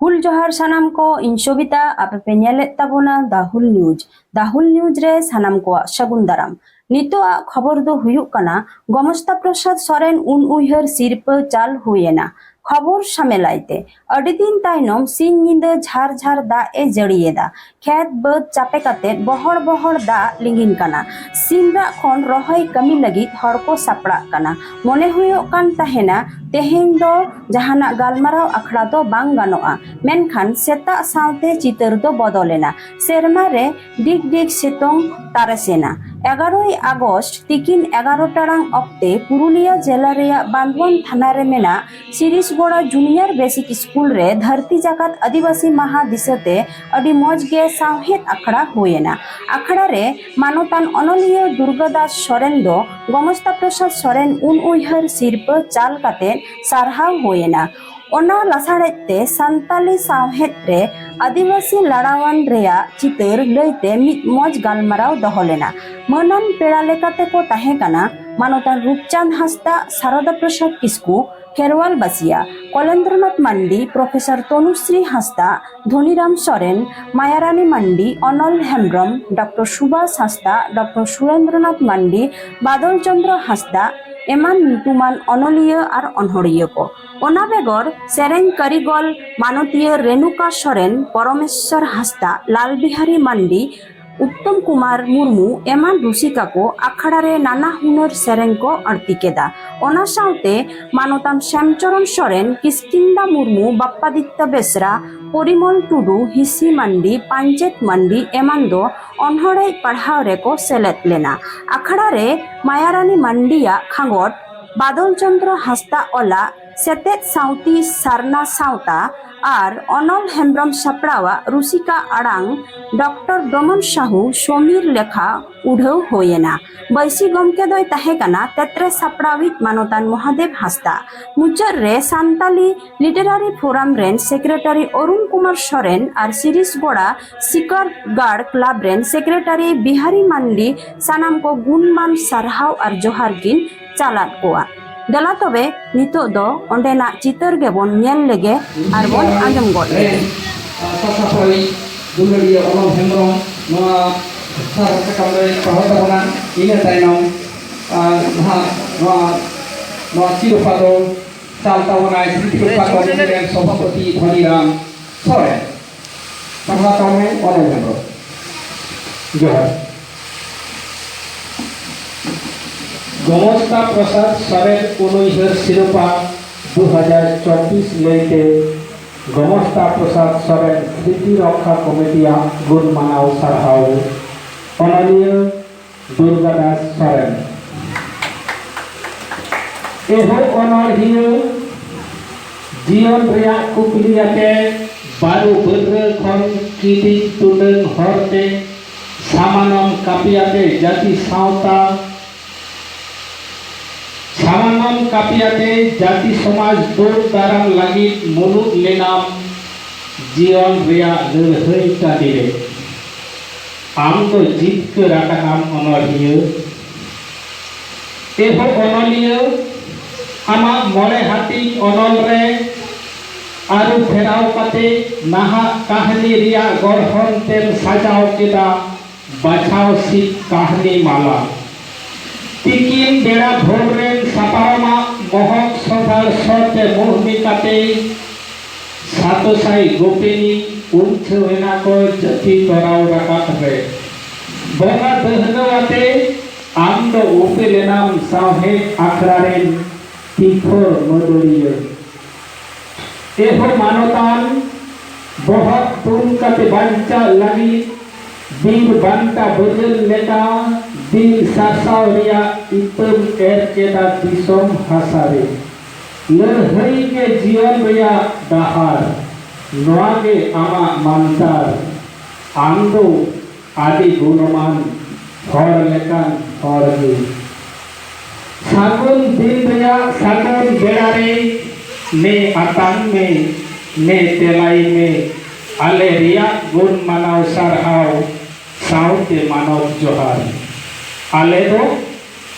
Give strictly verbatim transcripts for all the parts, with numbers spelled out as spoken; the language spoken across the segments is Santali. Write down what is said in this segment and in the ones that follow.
ᱦᱩᱞ ᱡᱚᱦᱟᱨ ᱥᱟᱱᱟᱢ ᱠᱚ, ᱤᱧ ᱥᱚᱵᱤᱛᱟ, ᱟᱯᱮ ᱯᱮ ᱧᱮᱞᱮᱫ ᱛᱟᱵᱚᱱᱟ ᱫᱟ ᱦᱩᱞ ᱱᱤᱭᱩᱡᱽ᱾ ᱫᱟ ᱦᱩᱞ ᱱᱤᱭᱩᱡᱽ ᱨᱮ ᱥᱟᱱᱟᱢ ᱠᱚᱣᱟᱜ ᱥᱟᱹᱜᱩᱱ ᱫᱟᱨᱟᱢ᱾ ᱱᱤᱛᱚᱜ ᱟᱜ ᱠᱷᱚᱵᱚᱨ ᱫᱚ ᱦᱩᱭᱩᱜ ᱠᱟᱱᱟ, ᱜᱚᱢᱚᱥᱛᱟ ᱯᱨᱚᱥᱟᱫᱽ ᱥᱚᱨᱮᱱ ᱩᱱ ᱩᱭᱦᱟᱹᱨ ᱥᱤᱨᱯᱟᱹ ᱪᱟᱞ ᱦᱩᱭᱮᱱᱟ᱾ ᱠᱷᱚᱵᱚᱨ ᱥᱟᱢᱮᱞᱟᱭ ᱛᱮ, ᱟᱹᱰᱤ ᱫᱤᱱ ᱛᱟᱭᱱᱚᱢ ᱥᱤᱧ ᱧᱤᱫᱟᱹ ᱡᱷᱟᱨ ᱡᱷᱟᱨ ᱫᱟᱜ ᱮ ᱡᱟᱹᱲᱤᱭᱮᱫᱟ᱾ ᱠᱷᱮᱛ ᱵᱟᱹᱫᱽ ᱪᱟᱯᱮ ᱠᱟᱛᱮ ᱵᱚᱦᱚᱲ ᱵᱚᱦᱚᱲ ᱫᱟᱜ ᱞᱤᱸᱜᱤᱱ ᱠᱟᱱᱟ᱾ ᱥᱤᱧ ᱨᱟᱜ ᱠᱷᱚᱱ ᱨᱚᱦᱚᱭ ᱠᱟᱹᱢᱤ ᱞᱟᱹᱜᱤᱫ ᱦᱚᱲ ᱠᱚ ᱥᱟᱯᱲᱟᱜ ᱠᱟᱱᱟ᱾ ᱢᱚᱱᱮ ᱦᱩᱭᱩᱜ ᱠᱟᱱ ᱛᱟᱦᱮᱱᱟ ᱛᱮᱦᱮᱧ ᱫᱚ ᱡᱟᱦᱟᱱᱟᱜ ᱜᱟᱞᱢᱟᱨᱟᱣ ᱟᱠᱷᱲᱟ ᱫᱚ ᱵᱟᱝ ᱜᱟᱱᱚᱜᱼᱟ, ᱢᱮᱱᱠᱷᱟᱱ ᱥᱮᱛᱟᱜ ᱥᱟᱶᱛᱮ ᱪᱤᱛᱟᱹᱨ ᱫᱚ ᱵᱚᱫᱚᱞ ᱮᱱᱟ᱾ ᱥᱮᱨᱢᱟ ᱨᱮ ᱰᱤᱜᱽ ᱰᱤᱜᱽ ᱥᱤᱛᱩᱝ ᱛᱟᱨᱟᱥ ᱮᱱᱟ᱾ ᱮᱜᱟᱨᱚᱭ ᱟᱜᱚᱥᱴ ᱛᱤᱠᱤᱱ ᱮᱜᱟᱨᱚ ᱴᱟᱲᱟᱝ ᱚᱠᱛᱮ ᱯᱩᱨᱩᱞᱤᱭᱟᱹ ᱡᱮᱞᱟ ᱨᱮᱭᱟᱜ ᱵᱟᱸᱫᱣᱟᱱ ᱛᱷᱟᱱᱟ ᱨᱮ ᱢᱮᱱᱟᱜ ᱥᱤᱨᱤᱥᱜᱚᱲᱟ ᱡᱩᱱᱤᱭᱟᱨ ᱵᱮᱥᱤᱠ ᱥᱠᱩᱞ ᱨᱮ ᱫᱷᱟᱹᱨᱛᱤ ᱡᱟᱠᱟᱛ ᱟᱹᱫᱤᱵᱟᱹᱥᱤ ᱢᱟᱦᱟ ᱫᱤᱥᱟᱹᱛᱮ ᱟᱹᱰᱤ ᱢᱚᱡᱽ ᱜᱮ ᱥᱟᱶᱦᱮᱫ ᱟᱠᱷᱲᱟ ᱦᱩᱭᱮᱱᱟ᱾ ᱟᱠᱷᱲᱟ ᱨᱮ ᱢᱟᱱᱚᱛᱟᱱ ᱚᱱᱚᱞᱤᱭᱟᱹ ᱫᱩᱨᱜᱟᱫᱟᱥ ᱥᱚᱨᱮᱱ ᱫᱚ ᱜᱚᱢᱚᱥᱛᱟ ᱯᱨᱚᱥᱟᱫᱽ ᱥᱚᱨᱮᱱ ᱩᱱ ᱩᱭᱦᱟᱹᱨ ᱥᱤᱨᱯᱟᱹ ᱪᱟᱞ ᱠᱟᱛᱮ ᱥᱟᱨᱦᱟᱣ ᱦᱩᱭᱮᱱᱟ᱾ ᱚᱱᱟ ᱞᱟᱥᱟᱲᱦᱮᱫ ᱛᱮ ᱥᱟᱱᱛᱟᱞᱤ ᱥᱟᱶᱦᱮᱫ ᱨᱮ ᱟᱹᱫᱤᱵᱟᱹᱥᱤ ᱞᱟᱲᱟᱣᱟᱱ ᱨᱮᱭᱟᱜ ᱪᱤᱛᱟᱹᱨ ᱞᱟᱹᱭᱛᱮ ᱢᱤᱫ ᱢᱚᱡᱽ ᱜᱟᱞᱢᱟᱨᱟᱣ ᱫᱚᱦᱚ ᱞᱮᱱᱟ᱾ ᱢᱟᱹᱱᱟᱱ ᱯᱮᱲᱟ ᱞᱮᱠᱟᱛᱮ ᱠᱚ ᱛᱟᱦᱮᱸ ᱠᱟᱱᱟ ᱢᱟᱱᱚᱛᱟᱱ ᱨᱩᱯᱪᱟᱸᱫᱽ ᱦᱟᱸᱥᱫᱟ, ᱥᱟᱨᱚᱫᱟ ᱯᱨᱚᱥᱟᱫᱽ ᱠᱤᱥᱠᱩ, ᱠᱷᱮᱨᱣᱟᱞ ᱵᱟᱥᱤᱭᱟ, ᱠᱚᱞᱮᱱᱫᱨᱚᱱᱟᱛᱷ ᱢᱟᱱᱰᱤ, ᱯᱨᱚᱯᱷᱮᱥᱚᱨ ᱛᱚᱱᱩᱥᱨᱤ ᱦᱟᱸᱥᱫᱟ, ᱫᱷᱚᱱᱤᱨᱟᱢ ᱥᱚᱨᱮᱱ, ᱢᱟᱭᱟᱨᱟᱱᱤ ᱢᱟᱱᱰᱤ, ᱚᱱᱚᱞ ᱦᱮᱢᱵᱽᱨᱚᱢ, ᱰᱚᱠᱴᱚᱨ ᱥᱩᱵᱷᱟᱥ ᱦᱟᱸᱥᱫᱟ, ᱰᱚᱠᱴᱚᱨ ᱥᱩᱨᱮᱱᱫᱨᱚᱱᱟᱛᱷ ᱢᱟᱱᱰᱤ, ᱵᱟᱫᱚᱞ ᱪᱚᱸᱫᱽᱨᱚ ᱦᱟᱸᱥᱫᱟ ᱮᱢᱟᱱ ᱧᱩᱛᱩᱢᱟᱱ ᱚᱱᱚᱞᱤᱭᱟᱹ ᱟᱨ ᱚᱱᱚᱲᱤᱭᱟᱹ ᱠᱚ᱾ ᱚᱱᱟ ᱵᱮᱜᱚᱨ ᱥᱮᱨᱮᱧ ᱠᱟᱹᱨᱤᱜᱚᱞ ᱢᱟᱱᱚᱛᱤᱭᱟᱹ ᱨᱮᱱᱩᱠᱟ ᱥᱚᱨᱮᱱ, ᱯᱚᱨᱚᱢᱮᱥᱥᱚᱨ ᱦᱟᱸᱥᱫᱟ, ᱞᱟᱞ ᱵᱤᱦᱟᱨᱤ ᱢᱟᱱᱰᱤ, ᱩᱛᱛᱚᱢ ᱠᱩᱢᱟᱨ ᱢᱩᱨᱢᱩ ᱮᱢᱟᱱ ᱨᱩᱥᱤᱠᱟ ᱠᱚ ᱟᱠᱷᱲᱟ ᱨᱮ ᱱᱟᱱᱟ ᱦᱩᱱᱟᱹᱨ ᱥᱮᱨᱮᱧ ᱠᱚ ᱟᱹᱲᱛᱤ ᱠᱮᱫᱟ᱾ ᱚᱱᱟ ᱥᱟᱶᱛᱮ ᱢᱟᱱᱚᱛᱟᱱ ᱥᱭᱟᱢᱪᱚᱨᱚᱱ ᱥᱚᱨᱮᱱ, ᱠᱤᱥᱠᱤᱱᱫᱟ ᱢᱩᱨᱢᱩ, ᱵᱟᱯᱯᱟᱫᱤᱛᱛᱚ ᱵᱮᱥᱨᱟ, ᱯᱚᱨᱤᱢᱚᱞ ᱴᱩᱰᱩ, ᱦᱤᱥᱤ ᱢᱟᱱᱰᱤ, ᱯᱟᱧᱪᱮᱛ ᱢᱟᱱᱰᱤ ᱮᱢᱟᱱ ᱫᱚ ᱚᱱᱚᱲᱦᱮ ᱯᱟᱲᱦᱟᱣ ᱨᱮᱠᱚ ᱥᱮᱞᱮᱫ ᱞᱮᱱᱟ᱾ ᱟᱠᱷᱲᱟ ᱨᱮ ᱢᱟᱭᱟᱨᱟᱱᱤ ᱢᱟᱱᱰᱤᱭᱟᱜ ᱠᱷᱟᱸᱜᱚᱴ, ᱵᱟᱫᱚᱞ ᱪᱚᱸᱫᱽᱨᱚ ᱦᱟᱸᱥᱫᱟ ᱚᱞᱟᱜ ᱥᱮᱛᱮᱫ ᱥᱟᱶᱛᱤ ᱥᱟᱨᱱᱟ ᱥᱟᱶᱛᱟ ᱟᱨ ᱚᱱᱚᱞ ᱦᱮᱢᱵᱽᱨᱚᱢ ᱥᱟᱯᱲᱟᱣᱟᱜ ᱨᱩᱥᱤᱠᱟ ᱟᱲᱟᱝ ᱰᱚᱠᱴᱚᱨ ᱰᱚᱢᱚᱱ ᱥᱟᱦᱩ ᱥᱚᱢᱤᱨ ᱞᱮᱠᱷᱟ ᱩᱰᱷᱟᱹᱣ ᱦᱩᱭᱮᱱᱟ᱾ ᱵᱟᱹᱭᱥᱤ ᱜᱚᱢᱠᱮ ᱫᱚᱭ ᱛᱟᱦᱮᱸ ᱠᱟᱱᱟ ᱛᱮᱛᱨᱮ ᱥᱟᱯᱲᱟᱣᱤᱡ ᱢᱟᱱᱚᱛᱟᱱ ᱢᱚᱦᱟᱫᱮᱵ ᱦᱟᱸᱥᱫᱟ᱾ ᱢᱩᱪᱟᱹᱫ ᱨᱮ ᱥᱟᱱᱛᱟᱞᱤ ᱞᱤᱴᱟᱨᱟᱨᱤ ᱯᱷᱳᱨᱟᱢ ᱨᱮᱱ ᱥᱮᱠᱨᱮᱴᱟᱨᱤ ᱚᱨᱩᱱ ᱠᱩᱢᱟᱨ ᱥᱚᱨᱮᱱ ᱟᱨ ᱥᱤᱨᱤᱥᱜᱚᱲᱟ ᱥᱤᱠᱟᱨᱜᱟᱲ ᱠᱞᱟᱵᱽ ᱨᱮᱱ ᱥᱮᱠᱨᱮᱴᱟᱨᱤ ᱵᱤᱦᱟᱨᱤ ᱢᱟᱱᱰᱤ ᱥᱟᱱᱟᱢ ᱠᱚ ᱜᱩᱱᱢᱟᱱ ᱥᱟᱨᱦᱟᱣ ᱟᱨ ᱡᱚᱦᱟᱨ ᱠᱤᱱ ᱪᱟᱞᱟᱫ ᱠᱚᱣᱟ᱾ ᱫᱮᱞᱟ ᱛᱚᱵᱮ, ᱱᱤᱛᱚᱜ ᱫᱚ ᱚᱸᱰᱮᱱᱟᱜ ᱪᱤᱛᱟᱹᱨ ᱜᱮᱵᱚᱱ ᱧᱮᱞ ᱞᱮᱜᱮ ᱟᱨ ᱵᱚᱱ ᱟᱸᱡᱚᱢ ᱜᱚᱫ ᱞᱮᱜᱮ᱾ ᱥᱟᱥᱟᱯᱷᱟᱹᱲᱤ ᱫᱩᱞᱟᱹᱲᱤᱭᱟᱹ ᱚᱱᱚᱞ ᱦᱮᱢᱵᱨᱚᱢ ᱱᱚᱣᱟ ᱥᱟᱨ ᱥᱟᱠᱟᱢ ᱨᱮ ᱯᱟᱲᱦᱟᱣ ᱛᱟᱵᱚᱱᱟ᱾ ᱤᱱᱟᱹ ᱛᱟᱭᱱᱚᱢ, ᱟᱨ, ᱱᱟᱦᱟᱜ ᱱᱚᱣᱟ, ᱱᱚᱣᱟ ᱥᱤᱨᱯᱷᱟ ᱫᱚ ᱪᱟᱞ ᱛᱟᱵᱚᱱᱟᱭ ᱥᱨᱤᱛᱤ ᱨᱚᱠᱠᱷᱟ ᱠᱚᱢᱤᱴᱤ ᱨᱮᱱ ᱥᱚᱵᱷᱟᱯᱚᱛᱤ ᱫᱷᱚᱱᱤᱨᱟᱢ ᱥᱚᱨᱮᱱ᱾ ᱯᱟᱲᱦᱟᱣ ᱛᱟᱵᱚᱱᱟᱭ ᱚᱱᱚᱞ ᱦᱮᱢᱵᱨᱚᱢ᱾ ᱡᱚᱦᱟᱨ᱾ ᱜᱚᱢᱚᱥᱛᱟ ᱯᱨᱚᱥᱟᱫᱽ ᱥᱚᱨᱮᱱ ᱩᱱᱩᱭᱦᱟᱹᱨ ᱥᱤᱨᱯᱷᱟ ᱫᱩ ᱦᱟᱡᱟᱨ ᱪᱚᱵᱵᱤᱥ ᱞᱟᱹᱭᱛᱮ ᱜᱚᱢᱚᱥᱛᱟ ᱯᱨᱚᱥᱟᱫᱽ ᱥᱚᱨᱮᱱ ᱥᱨᱤᱛᱤ ᱨᱚᱠᱠᱷᱟ ᱠᱚᱢᱤᱴᱤᱭᱟᱜ ᱜᱩᱱ ᱢᱟᱱᱟᱣ ᱥᱟᱨᱦᱟᱣ᱾ ᱚᱱᱚᱞᱤᱭᱟᱹ ᱫᱩᱨᱜᱟᱫᱟᱥ ᱥᱚᱨᱮᱱ᱾ ᱮᱦᱚᱵ ᱚᱱᱚᱬᱦᱤᱭᱟᱹ ᱡᱤᱭᱚᱱ ᱨᱮᱭᱟᱜ ᱠᱩᱠᱞᱤ ᱟᱛᱮ ᱵᱟᱹᱨᱩ ᱵᱟᱹᱨᱨᱟᱹ ᱠᱷᱚᱱ ᱠᱤᱫᱤᱧ ᱴᱩᱰᱟᱹᱝ ᱦᱚᱨᱛᱮ ᱥᱟᱢᱟᱱᱚᱢ ᱠᱟᱹᱯᱤᱭᱟᱛᱮ ᱡᱟᱹᱛᱤ ᱥᱟᱶᱛᱟ ᱥᱟᱢᱟᱱᱚᱢ ᱠᱟᱹᱯᱤᱭᱟᱛᱮ ᱡᱟᱹᱛᱤ ᱥᱚᱢᱟᱡᱽ ᱫᱩᱨ ᱫᱟᱨᱟᱢ ᱞᱟᱹᱜᱤᱫ ᱢᱩᱞᱩᱫ ᱞᱮᱱᱟᱢ ᱡᱤᱭᱚᱱ ᱨᱮᱭᱟᱜ ᱞᱟᱹᱲᱦᱟᱹᱭ ᱴᱟᱺᱰᱤ ᱨᱮ᱾ ᱟᱢ ᱫᱚ ᱡᱤᱛᱠᱟᱹᱨ ᱟᱠᱟᱱᱟᱢ ᱚᱱᱚᱬᱦᱤᱭᱟᱹ᱾ ᱮᱦᱚᱵ ᱚᱱᱚᱞᱤᱭᱟᱹ, ᱟᱢᱟᱜ ᱢᱚᱬᱮ ᱦᱟᱹᱴᱤᱧ ᱚᱱᱚᱞ ᱨᱮ ᱟᱹᱨᱩ ᱯᱷᱮᱨᱟᱣ ᱠᱟᱛᱮ ᱱᱟᱦᱟᱜ ᱠᱟᱹᱦᱱᱤ ᱨᱮᱭᱟᱜ ᱜᱚᱲᱦᱚᱱ ᱛᱮᱢ ᱥᱟᱡᱟᱣ ᱠᱮᱫᱟ᱾ ᱵᱟᱪᱷᱟᱣ ᱥᱤᱫ ᱠᱟᱹᱦᱱᱤ ᱢᱟᱞᱟ᱾ ᱛᱤᱠᱤᱱ ᱵᱮᱲᱟ ᱵᱷᱳᱨ ᱨᱮᱱ ᱥᱟᱯᱟᱨᱚᱢᱟᱜ ᱢᱚᱦᱚᱠ ᱥᱚᱸᱫᱷᱟᱲ ᱥᱚ ᱛᱮ ᱢᱩᱦᱱᱤ ᱠᱟᱛᱮ ᱥᱟᱛᱚᱥᱟᱭ ᱜᱳᱯᱤᱱᱤ ᱩᱞᱪᱷᱟᱹᱣ ᱮᱱᱟ ᱠᱚ ᱡᱟᱹᱛᱤ ᱛᱚᱨᱟᱣ ᱨᱟᱠᱟᱵ ᱨᱮ᱾ ᱵᱚᱸᱜᱟ ᱫᱟᱹᱦᱱᱟᱹᱣ ᱟᱛᱮ ᱟᱢ ᱫᱚ ᱩᱯᱮᱞ ᱮᱱᱟᱢ ᱥᱟᱶᱦᱮᱫ ᱟᱠᱷᱲᱟ ᱨᱮᱱ ᱛᱤᱠᱷᱚᱨ ᱢᱟᱹᱫᱟᱹᱲᱤᱭᱟᱹ᱾ ᱮᱦᱚ ᱢᱟᱱᱚᱛᱟᱱ ᱵᱚᱦᱚᱜ ᱛᱩᱞ ᱠᱟᱛᱮ ᱵᱟᱧᱪᱟᱜ ᱞᱟᱹᱜᱤᱫ ᱵᱤᱨ ᱵᱟᱱᱴᱟ ᱵᱟᱹᱡᱟᱹᱞ ᱞᱮᱠᱟ ᱫᱤᱱ ᱥᱟᱨᱥᱟᱣ ᱨᱮᱭᱟᱜ ᱤᱛᱟᱹᱢ ᱮᱨ ᱠᱮᱫᱟ ᱫᱤᱥᱚᱢ ᱦᱟᱥᱟ ᱨᱮ᱾ ᱞᱟᱹᱲᱦᱟᱹᱭ ᱜᱮ ᱡᱤᱭᱚᱱ ᱨᱮᱭᱟᱜ ᱰᱟᱦᱟᱨ, ᱱᱚᱣᱟ ᱜᱮ ᱟᱢᱟᱜ ᱢᱟᱱᱛᱟᱨ᱾ ᱟᱢ ᱫᱚ ᱟᱹᱰᱤ ᱜᱩᱱᱢᱟᱱ ᱦᱚᱲ ᱞᱮᱠᱟᱱ ᱦᱚᱲ ᱜᱮ᱾ ᱥᱟᱹᱜᱩᱱ ᱫᱤᱱ ᱨᱮᱭᱟᱜ ᱥᱟᱹᱜᱩᱱ ᱵᱮᱲᱟ ᱨᱮ ᱱᱮ ᱟᱛᱟᱝ ᱢᱮ, ᱱᱮ ᱛᱮᱞᱟᱭ ᱢᱮ, ᱟᱞᱮ ᱨᱮᱭᱟᱜ ᱜᱩᱱ ᱢᱟᱱᱟᱣ ᱥᱟᱨᱦᱟᱣ ᱥᱟᱶᱛᱮ ᱢᱟᱱᱚᱛ ᱡᱚᱦᱟᱨ᱾ ᱟᱞᱮ ᱫᱚ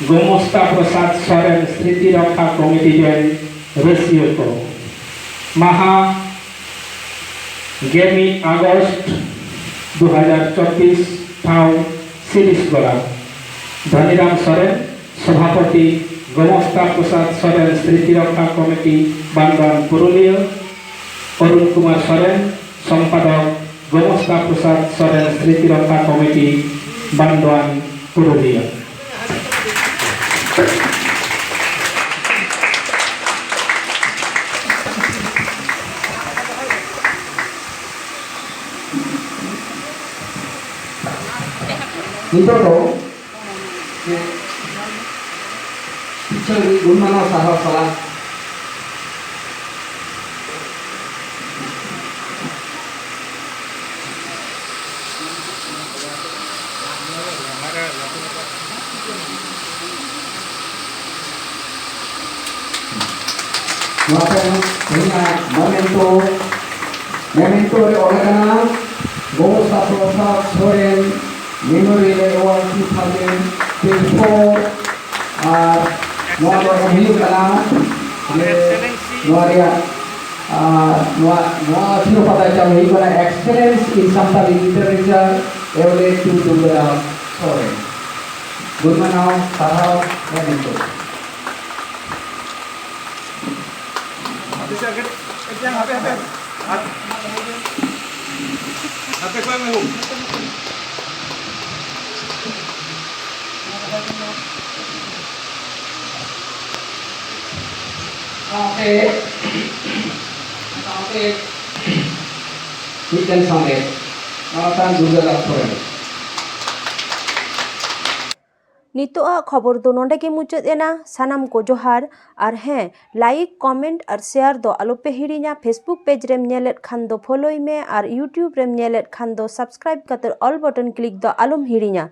ᱜᱳᱢᱚᱥᱛᱟ ᱯᱨᱚᱥᱟᱫᱽ ᱥᱚᱨᱮᱱ ᱥᱢᱨᱤᱛᱤ ᱨᱚᱠᱠᱷᱟ ᱠᱚᱢᱤᱴᱤ ᱨᱮᱱ ᱨᱟᱹᱥᱤᱭᱟᱹ ᱠᱚ᱾ ᱢᱟᱦᱟ ᱜᱮᱞ ᱢᱤᱫ ᱟᱜᱚᱥᱴ ᱫᱩ ᱦᱟᱡᱟᱨ ᱪᱚᱵᱵᱤᱥ, ᱴᱷᱟᱶ ᱥᱤᱨᱤᱥ ᱜᱚᱲᱟ᱾ ᱫᱷᱚᱱᱤᱨᱟᱢ ᱥᱚᱨᱮᱱ, ᱥᱚᱵᱷᱟᱯᱚᱛᱤ, ᱜᱳᱢᱚᱥᱛᱟ ᱯᱨᱚᱥᱟᱫᱽ ᱥᱚᱨᱮᱱ ᱥᱢᱨᱤᱛᱤ ᱨᱚᱠᱠᱷᱟ ᱠᱚᱢᱤᱴᱤ, ᱵᱟᱱᱫᱚᱣᱟᱱ ᱯᱩᱨᱩᱞᱤᱭᱟᱹ᱾ ᱚᱨᱩᱱ ᱠᱩᱢᱟᱨ ᱥᱚᱨᱮᱱ, ᱥᱚᱢᱯᱟᱫᱚᱠ, ᱜᱳᱢᱚᱥᱛᱟ ᱯᱨᱚᱥᱟᱫᱽ ᱥᱚᱨᱮᱱ ᱥᱢᱨᱤᱛᱤ ᱨᱚᱠᱠᱷᱟ ᱠᱚᱢᱤᱴᱤ, ᱵᱟᱱᱫᱚᱣᱟᱱ ᱯᱩᱨᱩᱞᱤᱭᱟᱹ᱾ ᱱᱤᱛᱚᱜ ᱫᱚ ᱴᱤᱪᱟᱨ ᱜᱩᱱᱢᱟᱱᱟᱣ ᱥᱟᱨᱦᱟᱣ ᱥᱟᱞᱟᱜ ᱱᱚᱣᱟ ᱛᱟᱭᱚᱢ ᱛᱮᱦᱮᱧᱟᱜ memento, memento ᱨᱮ ᱚᱞ ᱟᱠᱟᱱᱟ, Gomasta Prasad Soren Memorial Award two thousand twenty-four, ᱟᱨ ᱱᱚᱣᱟ ᱫᱚ ᱮᱢ ᱦᱩᱭᱩᱜ ᱠᱟᱱᱟ ᱡᱮ ᱱᱚᱣᱟ ᱨᱮᱭᱟᱜ, ᱟᱨ ᱱᱚᱣᱟ, ᱱᱚᱣᱟ ᱥᱤᱨᱯᱟᱫᱟ ᱪᱟᱞ ᱦᱩᱭᱩᱜ ᱠᱟᱱᱟ Excellence in Santali Literature, awarded to Durgadas Soren. ᱜᱩᱱᱢᱟᱱᱟᱣ ᱥᱟᱨᱦᱟᱣ memento᱾ ᱦᱟᱯᱮ ᱥᱮ ᱠᱟᱹᱴᱤᱡ, ᱦᱟᱯᱮ, ᱦᱟᱯᱮ᱾ ᱦᱟᱯᱮ ᱠᱚᱭ ᱢᱮ ᱦᱳ᱾ ᱥᱟᱶᱛᱮ, ᱥᱟᱶᱛᱮ ᱢᱤᱫᱴᱮᱱ ᱥᱟᱶᱦᱮᱫ, ᱱᱚᱣᱟ ᱛᱟᱭᱚᱢ ᱫᱩᱨᱜᱟᱫᱟᱥ ᱥᱚᱨᱮᱱ᱾ ᱱᱤᱛᱚᱜ ᱟᱜ ᱠᱷᱚᱵᱚᱨ ᱫᱚ ᱱᱚᱰᱮ ᱜᱮ ᱢᱩᱪᱟᱹᱫ ᱮᱱᱟ᱾ ᱥᱟᱱᱟᱢ ᱠᱚ ᱡᱚᱦᱟᱨ᱾ ᱟᱨ ᱦᱮᱸ, like, comment ᱟᱨ share ᱫᱚ ᱟᱞᱚᱯᱮ ᱦᱤᱲᱤᱧᱟ᱾ Facebook page ᱨᱮᱢ ᱧᱮᱞᱮᱫ ᱠᱷᱟᱱ ᱫᱚ follow ᱢᱮ ᱟᱨ YouTube ᱨᱮᱢ ᱧᱮᱞᱮᱫ ᱠᱷᱟᱱ ᱫᱚ subscribe ᱠᱟᱛᱮ all button click ᱫᱚ ᱟᱞᱚᱢ ᱦᱤᱲᱤᱧᱟ᱾